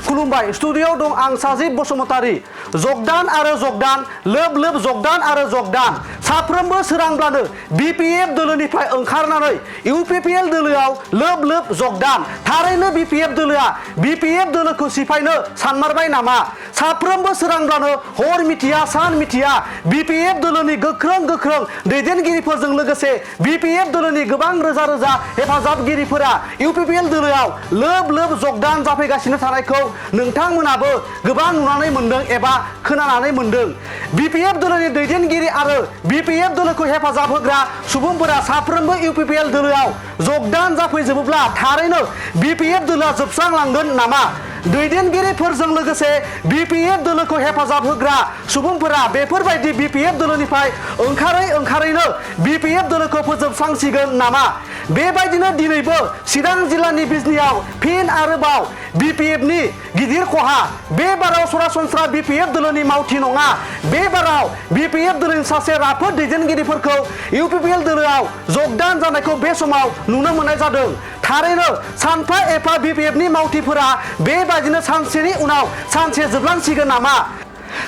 खुलुमबाय स्टुडिअ दं आं साजिब बसुमतारी जगदान आरो जगदान लोब लोब जगदान आरो जगदान साफ्रोमबो सोरांब्लानो बिपिएफ दोलोनिफ्राय ओंखारनानै इउपिपिएल दोलोआव लोब लोब जगदान थारैनो बिपिएफ दोलोआ बिपिएफ दोलोखौ सिफायनो सानमारबाय नामा साफ्रोमबो सोरांब्लानो हर मिथिया सान मिथिया बिपिएफ दोलोनि गोख्रों गोख्रों दैदेनगिरिफोरजों लोगोसे बिपिएफ दोलोनि गोबां रोजा रोजा हेफाजाबगिरिफोरा इउपिपिएल दोलोआव लोब लोब जगदान जाफैगासिनो थानायखौ नोंथांमोनाबो गोबां नुनानै मोनदों एबा खोनानानै मोनदों बिपिएफ दोलोनि दैदेनगिरि आरो बिपिएफ दोलोखौ हेफाजाब होग्रा सुबुंफोरा साफ्रोमबो इउपिपिएल दोलोआव जगदान जाफैजोबोब्ला थारैनो बिपिएफ दोलोआ जोबस्रांलांगोन नामा दैदेनगिरिफोरजों लोगोसे बिपिएफ दोलोखौ हेफाजाब होग्रा सुबुंफोरा बेफोरबायदि बिपिएफ दोलोनिफ्राय ओंखारैनो बिपिएफ दोलोखौ फोजोबस्रांसिगोन नामा बेबायदिनो दिनैबो चिरां जिल्लानि बिजनियाव फिन आरोबाव बिपिएफनि गिदिर खहा बे बाराव सरासनस्रा बिपिएफ दोलोनि मावथि नङा बे बाराव बिपिएफ दोलोनि सासे राफोद दैदेनगिरिफोरखौ इउपिपिएल दोलोआव जगदान जानायखौ बे समाव नुनो मोननाय जादों थारैनो सानफा एफा बिपिएफनि मावथिफोरा बेबायदिनो सानसेनि उनाव सानसे जोबलांसिगोन नामा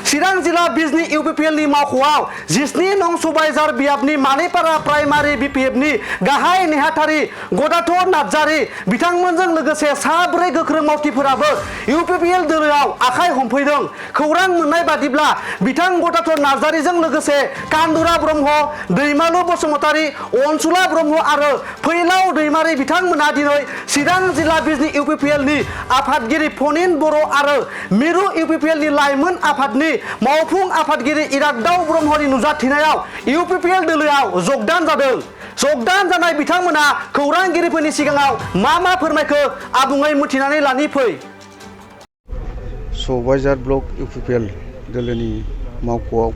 चिरां जिल्ला बिजनी इउपिपिएलनि मावख'आव 17 नं सबायझार बियाबनि मानेपारा प्राइमारि बिपिएफनि गाहाय नेहाथारि गदाधर नार्जारी बिथांमोनजों लोगोसे साब्रै गोख्रों मावथिफोराबो इउपिपिएल दोलोआव आखाइ हमफैदों खौरां मोननाय बादिब्ला बिथां गदाधर नार्जारीजों लोगोसे कान्दुरा ब्रह्म दैमालु बसुमतारी अनसुला ब्रह्म आरो फैलाव दैमारी बिथांमोना दिनै चिरां जिल्ला बिजनी इउपिपिएलनि आफादगिरि फनिन बर' आरो मिरु इउपिपिएलनि लाइमोन आफादनि मावफुं आफादगिरि इरागदाव ब्रह्मनि नुजाथिनायाव इउपिपिएल दोलोआव जगदान जादों जगदान जानाय बिथांमोना खौरांगिरिफोरनि सिगाङाव मा फोरमायखो आबुङै मिथिनानै लानि फै सबायझार ब्लक इउपिपिएल दोलोनि मावख'आव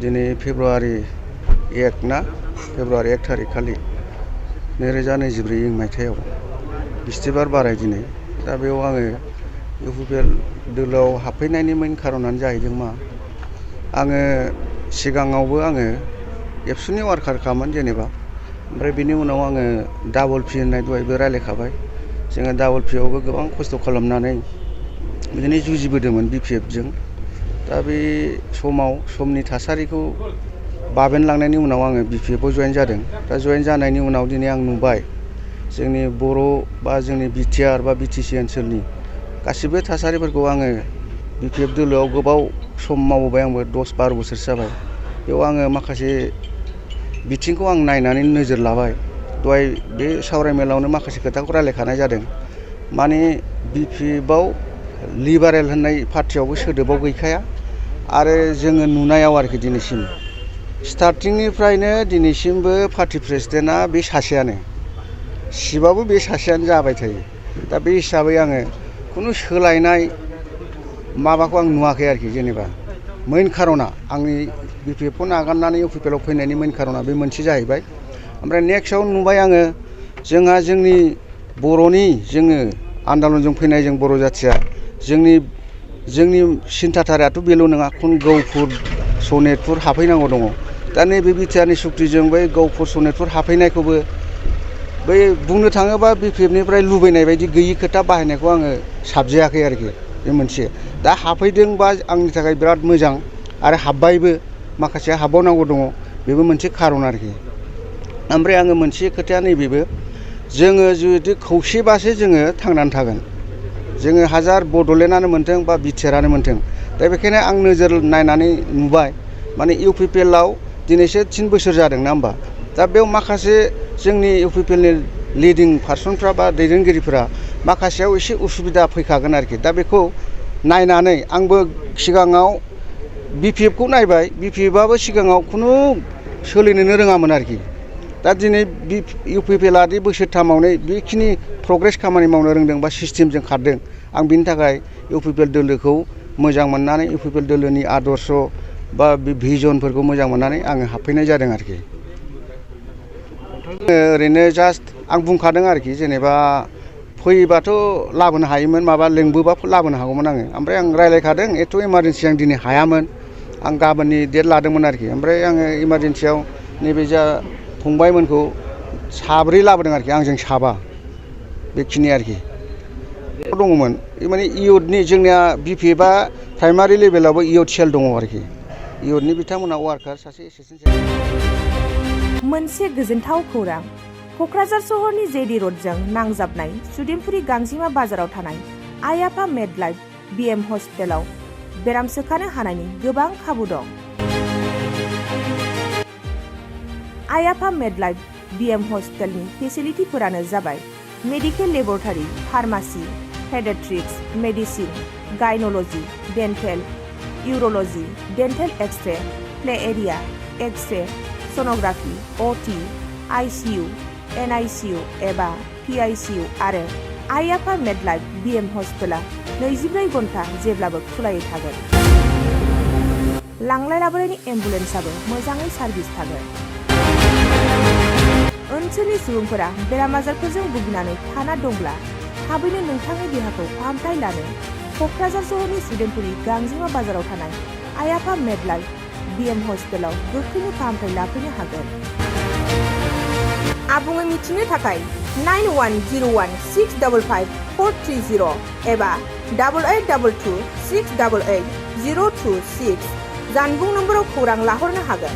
दिनै फेब्रुवारि 1 थारिख खालि 2024 मायथाइयाव बिस्थिबार बाराय दिनै दा बेयाव आङो इउपिपिएल दोलोआव हाबफैनायनि मेन खारनानो जाहैदों मा आङो सिगाङावबो आङो एबसुनि वार्कारखामोन जेनेबा ओमफ्राय बिनि उनाव आङो डाबल पि होननाय दहायबो रायलायखाबाय जोङो डाबल पिआवबो गोबां खस्थ' खालामनानै बिदिनो जुजिबोदोंमोन बिपिएफजों दा बे समनि थासारिखौ बाबेनलांनायनि उनाव आङो बिपिएफआव जयेन जादों दा जयेन जानायनि उनाव दिनै आं नुबाय जोंनि बर' बा जोंनि बिटिआर बा बिटिसि ओनसोलनि गासिबो थासारिफोरखौ आङो बिपिएफ दोलोआव गोबाव सम मावबोबाय आंबो 10-12 बोसोरसो जाबाय बेयाव आङो माखासे बिथिंखौ आं नायनानै नोजोर लाबाय दहाय बे सावरायमेलावनो माखासे खोथाखौ रायलायखानाय जादों माने बिपिएफआव लिबारेल होननाय पार्टियावबो सोदोबाव गैखाया आरो जोङो नुनायाव आरोखि दिनैसिम स्टार्टिंनिफ्रायनो दिनैसिमबो पार्टि प्रेसिडेन्टआ बे सासेयानो सिबाबो बे सासेयानो जाबाय थायो दा बे हिसाबै आङो खुनु सोलायनाय माबाखौ आं नुवाखै आरोखि जेनेबा मेन खारना आंनि बिपिएफखौ नागारनानै इउपिपिएलआव फैनायनि मेन खारना बे मोनसे जाहैबाय ओमफ्राय नेक्स्टआव नुबाय आङो जोंहा जोंनि जोङो आन्दालनजों फैनाय जों बर' जाथिया जोंनि सिन्थाधारायाथ' बेल' नङा खुन गौपुर सनितपुर हाबफैनांगौ दङ दा नैबे बिटिआरनि सुक्तिजों बै गौपुर सनितपुर हाबफैनायखौबो बै बुंनो थाङोबा बिपिएफनिफ्राय लुबैनाय बायदि गैयि खोथा बाहायनायखौ आङो साबजायाखै आरोखि बे मोनसे दा हाबफैदोंबा आंनि थाखाय बिराद मोजां आरो हाबबायबो माखासे हाबबावनांगौ दङ बेबो मोनसे खारन आरोखि ओमफ्राय आङो मोनसे खोथाया नैबेबो जोङो जुदि खौसेबासो जोङो थांनानै थागोन जोङो हाजार बड'लेण्डआनो मोन्थों बा बिटिआरआनो मोन्थों दा बेखायनो आं नोजोर नायनानै नुबाय माने इउपिपिएलआव दिनैसो 3 बोसोर जादों ना होमबा दा बेयाव माखासे जोंनि इउपिपिएलनि लिडिं पार्सनफ्रा बा दैदेनगिरिफोरा माखासेयाव एसे उसुबिदा फैखागोन आरोखि दा बेखौ नायनानै आंबो सिगाङाव बिपिएफखौ नायबाय बिपिएफआबो सिगाङाव खुनु सोलिनोनो रोङामोन आरोखि दा दिनै इउपिपिएलआ बोसोरथामावनो बेखिनि प्रग्रेस खामानि मावनो रोंदों बा सिस्टेमजों खारदों आं बिनि थाखाय इउपिपिएल दोलोखौ मोजां मोननानै इउपिपिएल दोलोनि आदर्श बा भिजनफोरखौ मोजां मोननानै आङो हाबफैनाय जादों आरोखि ओरैनो जास्ट आं बुंखादों आरोखि जेनेबा फैबाथ' लाबोनो हायोमोन माबा लेंबोबा लाबोनो हागौमोन आङो ओमफ्राय आं रायलायखादों एथ' इमारजेन्सि आं दिनै हायामोन आं गाबोननि डेट लादोंमोन आरोखि ओमफ्राय आङो इमारजेन्सियाव नैबे जा फंबायमोनखौ साब्रै लाबोदों आरोखि आंजों साबा बेखिनि आरोखि दङमोन माने इयुथनि जोंनिया बिपिएफआ प्राइमारि लेभेलावबो इयुथ सेल दङ आरोखि इयुथनि बिथांमोना वार्कार सासे एसिस्टेन्ट मोनसे गोजोनथाव खौरां क'क्राझार सहरनि जेडि रडजों नांजाबनाय सुदेमपुरि गांजिमा बाजाराव थानाय आइ आफा मेडलाइफ बिएम हस्पिटालाव बेराम सोखानो हानायनि गोबां खाबु दं। आइ आफा मेडलाइफ बिएम हस्पिटालनि फेसिलिटिफोरानो जाबाय medical laboratory, pharmacy, paediatrics, medicine, gynaecology, dental, urology, dental x ray, play area, x ray, sonography, OT, ICU, NICU एबा पीआईसीयू आरो आइ आफा मेडलाइफ बिएम हस्पिटाला 24 घन्टा जेब्लाबो खुलायै थागोन। लांलाय लाबोलायनि एम्बुलेन्सआबो मोजाङै सार्भिस थागोन। ओनसोलनि सुबुंफोरा बेराम आजारफोरजों भुगिनानै थाना दंब्ला थाबैनो नोंथांनि देहाखौ फाहामथाय लानो क'क्राझार सहरनि सुदेमपुरि गांजिमा बाजाराव थानाय आइ आफा मेडलाइफ बिएम हस्पिटालाव गोख्रैनो फाहामथाय लाफैनो हागोन। आबुङै मिथिनो थाखाय 9101655430 एबा 8822688026 जानबुं नम्बराव खौरां लाहरनो हागोन।